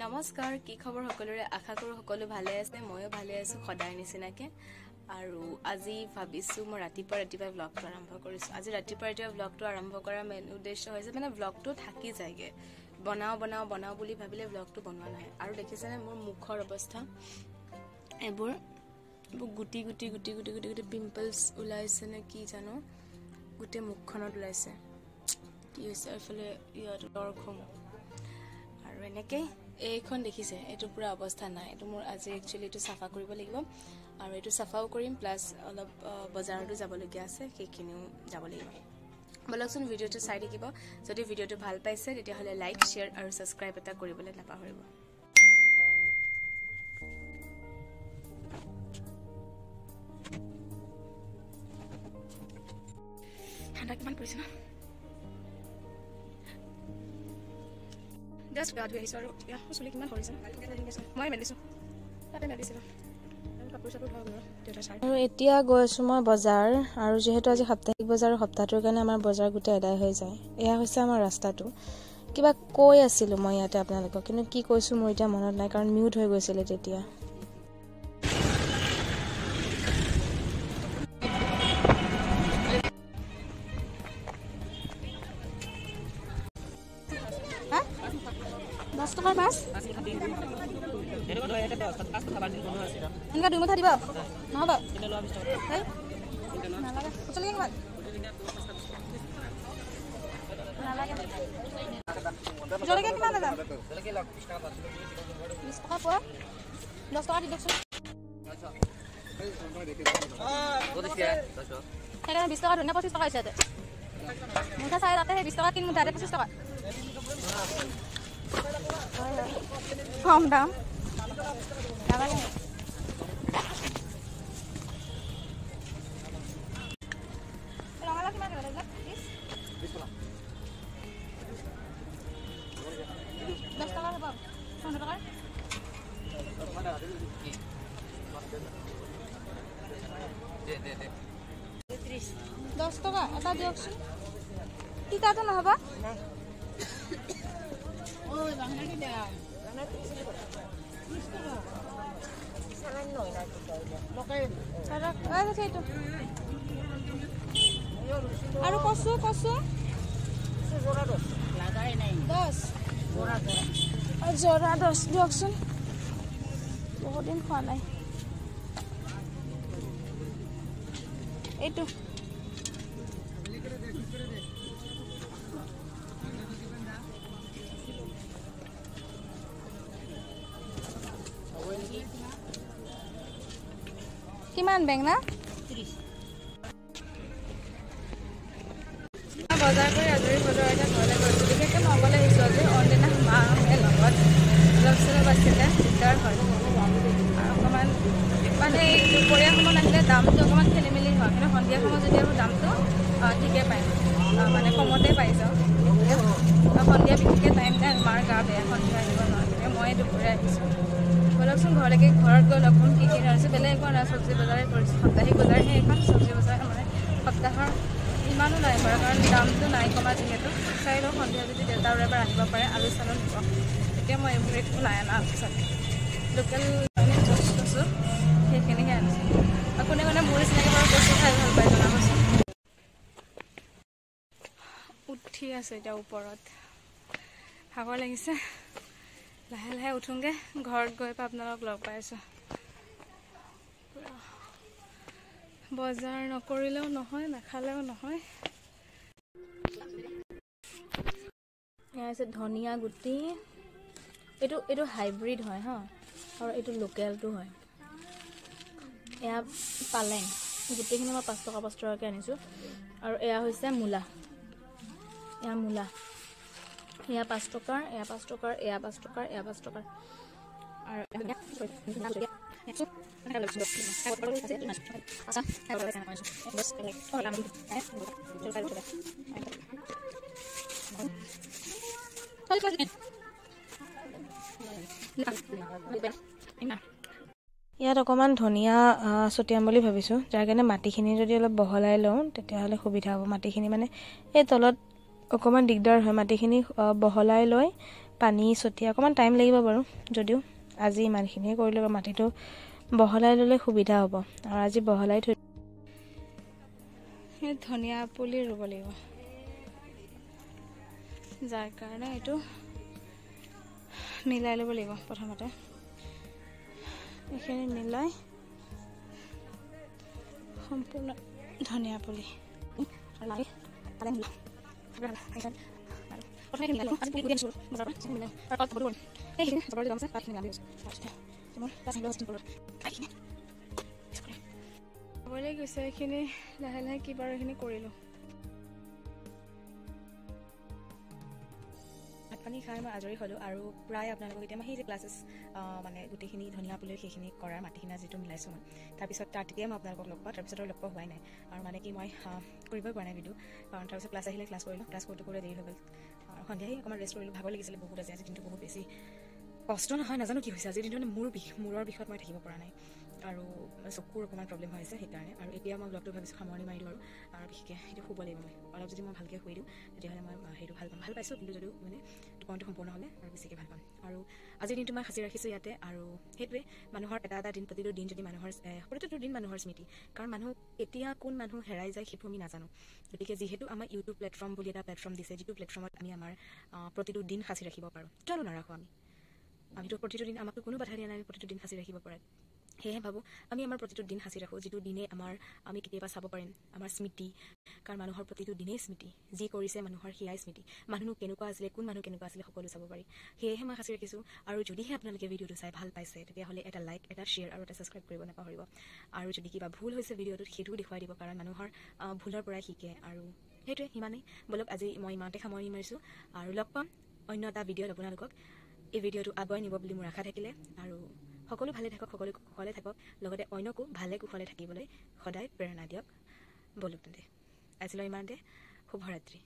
নমস্কাৰ, কি খবৰ সকলোৰে? আশা কৰোঁ সকলো ভালে আছে। ময়ো ভালে আছোঁ সদায় নিচিনাকৈ। আৰু আজি ভাবিছোঁ মই ৰাতিপুৱা ৰাতিপুৱা ব্লগটো আৰম্ভ কৰিছোঁ। আজি ৰাতিপুৱা ৰাতিপুৱা ব্লগটো আৰম্ভ কৰাৰ মেইন উদ্দেশ্য হৈছে মানে ব্লগটো থাকি যায়গৈ। বনাওঁ বনাওঁ বনাওঁ বুলি ভাবিলে ব্লগটো বনোৱা নহয়। আৰু দেখিছেনে মোৰ মুখৰ অৱস্থা, এইবোৰ এইবোৰ গুটি গুটি গুটি গুটি গুটি গুটি পিম্পলছ ওলাইছে নে কি জানো, গোটেই মুখখনত ওলাইছে। কি হৈছে এইফালে ইয়াত দৰখং আৰু এনেকেই এইখন দেখিছে, এইটো পূৰা অৱস্থা নাই। এইটো মোৰ আজি একচুৱেলি এইটো চাফা কৰিব লাগিব আৰু এইটো চাফাও কৰিম, প্লাছ অলপ বজাৰতো যাবলগীয়া আছে, সেইখিনিও যাব লাগিব। ব'লকচোন ভিডিঅ'টো চাই থাকিব। যদি ভিডিঅ'টো ভাল পাইছে তেতিয়াহ'লে লাইক, শ্বেয়াৰ আৰু ছাবস্ক্ৰাইব এটা কৰিবলৈ নাপাহৰিব। ঠাণ্ডা কিমান পৰিছে ন? জাষ্ট গা ধুই আহিছোঁ আৰু এতিয়া চুলি কিমান সৰিছে, মই মেলিছোঁ, তাতে মেলিছিলোঁ। আৰু এতিয়া গৈ আছোঁ মই বজাৰ। আৰু যিহেতু আজি সাপ্তাহিক বজাৰ, সপ্তাহটোৰ কাৰণে আমাৰ বজাৰ গোটেই আদায় হৈ যায়। এয়া হৈছে আমাৰ ৰাস্তাটো। কিবা কৈ আছিলোঁ মই ইয়াতে আপোনালোকক, কিন্তু কি কৈছোঁ মোৰ এতিয়া মনত নাই, কাৰণ মিউট হৈ গৈছিলে তেতিয়া। 10 টকাৰ মাছ এনেকুৱা দুই মুঠা দিব নহ'ব? জলকীয়া কিমান দাদা? 20 টকা পোৱা, 10 টকা দি দিয়কচোন। সেইকাৰণে 20 টকা ধুনীয়া 25 টকা হৈছে। ইয়াতে মুঠা চাই তাতে সেই 20 টকা 3 মুঠা, 25 টকা কম দাম। ৰঙালাও কিমান 10 টকা হ'ব? 15 টকাৰ 10 টকা এটা দিয়কচোন। তিতাটো নহ'ব? আৰু কচু কচু 10, জৰা 10 দিয়কচোন। বহুত দিন খোৱা নাই এইটো। কিমান বেঙেনা? 30। বজাৰ কৰি আজৰি বজাৰ এতিয়া ঘৰলৈ গৈছোঁ। বিশেষকৈ মই অকলে আহিছোঁ আজি। অইনদিনা মা লগত অলপ চলপ আছিলে, দিগদাৰ হয় আৰু অকণমান মানে দুপৰীয়া সময়ত আহিলে দামটো অকণমান খেলি মেলি হয়, কিন্তু সন্ধিয়া সময়ত যদি আহোঁ দামটো ঠিকে পায়, মানে কমতে পাই যাওঁ। সন্ধিয়া বিশেষকৈ টাইম নাই, মাৰ গা বেয়া, সন্ধিয়া আহিব নোৱাৰে, গতিকে মই দুপৰীয়া আহিছোঁ। ব'লকচোন ঘৰলৈকে, ঘৰত গৈ লগ পাম। কি কি আনিছোঁ বেলেগ একো নাই, চব্জি বজাৰে কৰিছোঁ। সাপ্তাহিক বজাৰহে এইখন, চব্জি বজাৰ মানে সপ্তাহৰ ইমানো নাই কৰা, কাৰণ দামটো নাই কমা যিহেতু। চাই লওঁ সন্ধিয়া যদি দেউতাও এবাৰ আহিব পাৰে, আলু চালু নিব। এতিয়া মই এইবোৰ একো নাই অনা, আলু চালু লোকেল কচু কচু সেইখিনিহে আনিছোঁ। আৰু কোনে কোনে মোৰ নিচিনাকৈ বাৰু কচু খাই ভাল পায় জনাবচোন। উঠি আছোঁ এতিয়া ওপৰত, ভাগৰ লাগিছে, লাহে লাহে উঠোঁগৈ। ঘৰত গৈ পাই আপোনালোকক লগ পাই আছোঁ। বজাৰ নকৰিলেও নহয়, নাখালেও নহয়। এয়া হৈছে ধনিয়া গুটি, এইটো এইটো হাইব্ৰিড হয় হা, আৰু এইটো লোকেলটো হয়। এয়া পালেং, গোটেইখিনি মই 5 টকা 5 টকাকৈ আনিছোঁ। আৰু এয়া হৈছে মূলা, এয়া মূলা, এয়া 5 টকাৰ, এয়া 5 টকাৰ, এয়া 5 টকাৰ, এয়া 5 টকাৰ। আৰু ইয়াত অকণমান ধনিয়া ছটিয়াম বুলি ভাবিছোঁ, যাৰ কাৰণে মাটিখিনি যদি অলপ বহলাই লওঁ তেতিয়াহ'লে সুবিধা হ'ব। মাটিখিনি মানে এই তলত অকণমান দিগদাৰ হয়, মাটিখিনি বহলাই লৈ পানী ছটিয়াই অকণমান টাইম লাগিব বাৰু, যদিও আজি ইমানখিনিয়ে কৰিলোঁ। মাটিটো বহলাই ল'লে সুবিধা হ'ব আৰু আজি বহলাই থৈ ধনিয়া পুলি ৰুব লাগিব, যাৰ কাৰণে এইটো মিলাই ল'ব লাগিব। প্ৰথমতে এইখিনি মিলাই সম্পূৰ্ণ ধনিয়া পুলি হ'বলৈ গৈছে। এইখিনি লাহে লাহে কি বাৰু এইখিনি কৰিলোঁ। ভাত পানী খাই মই আজৰি হ'লোঁ আৰু প্ৰায় আপোনালোকক এতিয়া মই সেই যে ক্লাছেছ মানে গোটেইখিনি ধনিয়া পুলি সেইখিনি কৰাৰ মাটিখিনি যিটো মিলাইছোঁ মই, তাৰপিছত তেতিয়াই মই আপোনালোকক লগ পাওঁ। তাৰপিছত আৰু লগ পোৱা হোৱাই নাই আৰু মানে কি মই কৰিবই পৰা নাই ভিডিঅ', কাৰণ তাৰপিছত ক্লাছ আহিলে ক্লাছ কৰিলোঁ, ক্লাছ কৰোঁতে কৰোঁতে দেৰি হৈ গ'ল আৰু সন্ধিয়াই অকণমান ৰেষ্ট কৰিলোঁ। ভাগৰ লাগিছিলে বহুত আজি, আজি দিনটো বহুত বেছি কষ্ট নহয়, নাজানো কি হৈছে আজিৰ দিনটো, মানে মোৰ বিষ, মূৰৰ বিষত মই থাকিব পৰা নাই আৰু চকুৰ অকণমান প্ৰব্লেম হৈ আছে সেইকাৰণে। আৰু এতিয়া মই ব্লগটো ভাবিছোঁ সামৰণি মাৰি দিওঁ আৰু বিশেষকৈ সেইটো শুব লাগিব মই অলপ, যদি মই ভালকৈ শুই দিওঁ তেতিয়াহ'লে মই সেইটো ভাল পাম, ভাল পাইছোঁ, কিন্তু যদিও মানে টোপনিটো সম্পূৰ্ণ হ'লে আৰু বেছিকৈ ভাল পাম। আৰু আজিৰ দিনটো মই সাঁচি ৰাখিছোঁ ইয়াতে। আৰু সেইটোৱে মানুহৰ এটা এটা দিন, প্ৰতিটো দিন যদি মানুহৰ প্ৰতিটো দিন মানুহৰ স্মৃতি, কাৰণ মানুহ কেতিয়া কোন মানুহ হেৰাই যায় সেইটো আমি নাজানো। গতিকে যিহেতু আমাৰ ইউটিউব প্লেটফৰ্ম বুলি এটা প্লেটফৰ্ম দিছে, যিটো প্লেটফৰ্মত আমি আমাৰ প্ৰতিটো দিন সাঁচি ৰাখিব পাৰোঁ, কিয়নো নাৰাখোঁ আমি? আমিতো প্ৰতিটো দিন, আমাকতো কোনো বাধা দিয়া নাই আমি প্ৰতিটো দিন সাঁচি ৰাখিব পৰাত। সেয়েহে ভাবোঁ আমি আমাৰ প্ৰতিটো দিন সাঁচি ৰাখোঁ, যিটো দিনে আমাৰ আমি কেতিয়াবা চাব পাৰিম আমাৰ স্মৃতি, কাৰণ মানুহৰ প্ৰতিটো দিনেই স্মৃতি, যি কৰিছে মানুহৰ সেয়াই স্মৃতি, মানুহনো কেনেকুৱা আছিলে, কোন মানুহ কেনেকুৱা আছিলে সকলো চাব পাৰি। সেয়েহে মই সাঁচি ৰাখিছোঁ। আৰু যদিহে আপোনালোকে ভিডিঅ'টো চাই ভাল পাইছে তেতিয়াহ'লে এটা লাইক, এটা শ্বেয়াৰ আৰু এটা ছাবস্ক্ৰাইব কৰিব নাপাহৰিব। আৰু যদি কিবা ভুল হৈছে ভিডিঅ'টোত সেইটোও দেখুৱাই দিব, কাৰণ মানুহৰ ভুলৰ পৰাই শিকে। আৰু সেইটোৱে, সিমানেই। ব'লক আজি মই ইমানতে সামৰণি মাৰিছোঁ আৰু লগ পাম অন্য এটা ভিডিঅ'ত আপোনালোকক। এই ভিডিঅ'টো আগুৱাই নিব বুলি মোৰ আশা থাকিলে। আৰু সকলো ভালে থাকক, সকলো কুশলে থাকক, লগতে অন্যকো ভালে কুশলে থাকিবলৈ সদায় প্ৰেৰণা দিয়ক। ব'লক তেন্তে আজিলৈ ইমানতে, শুভৰাত্ৰি।